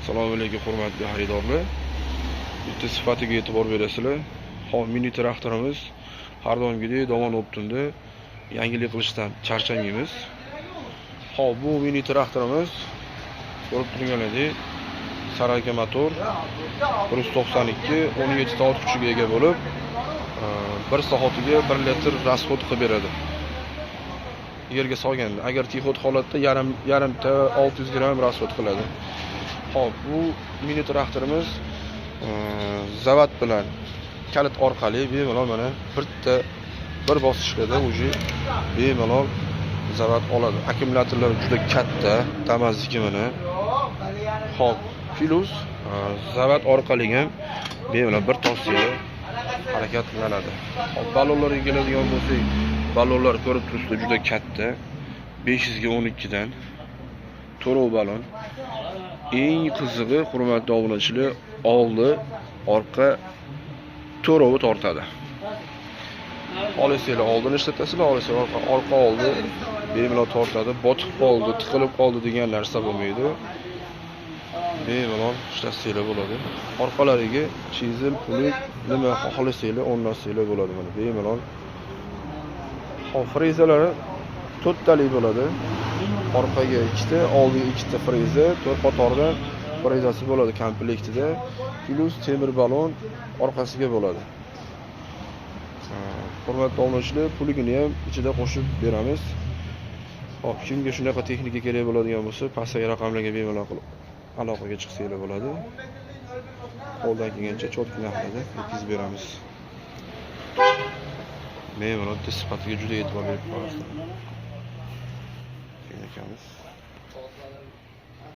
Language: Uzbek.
Assalomu alaykum, hurmatli xaridorlar. Bitta sifatiga e'tibor berasizlar. Hop, mini traktorimiz har doimgidek Dovon Optimda yangilik qilishdan charchamaymiz. Hop, bu mini traktorimiz ko'rib turganlaringizdek Saraka motor 192 17 ta ot kuchiga ega bo'lib, 1 soatiga 1 litr расход qilib beradi. Yerga solganda, agar тиход holatda yarimta 600 gramm расход qiladi. Hop, bu mini traktorimiz zavod bilan kalit orqali bemalol mana bitta bir bosishda уже bemalol zavod oladi. Akkumulyatorlar juda katta, Damazniki mana. Hop, плюс zavod orqali ham bemalol bir tortsangiz harakatlanadi. Hop, ballonlarga keladigan bo'lsak, ballonlar ko'rib turibsizlar, juda katta. 500 ga 12 dan to'rov ballon. Eng qizig'i, hurmatli obunachilar, oldi, orqa to'rovi tortadi. Xohlasanglar oldini ishlatasizlar, xohlasanglar orqa, orqa oldi bemalol tortadi. Botib qoldi, tiqilib qoldi degan narsa bo'lmaydi. Bemalol ishlatsanglar bo'ladi. Orqalariga chizel, плуг, nima xohlasanglar o'rnatsanglar bo'ladi mana bemalol. Hop, frezalari to'rttalik bo'ladi. Orqaga ikkita, oldiga ikkita freza, to'rt qatorda frezasi bo'ladi komplektida. Плюс temir balon orqasiga bo'ladi. Hurmatli obunachilar, плуг ini ham ichida qo'shib beramiz. Hop, kimga shunaqa texnika kerak bo'ladigan bo'lsa, pastdagi raqamlarga bemalol qilib aloqaga chiqsanglar bo'ladi. Qo'ldan kelgancha чётко narxlarda yetkazib beramiz. Bemalol sifatiga juda e'tibor berib borasizlar. Texnikamiz.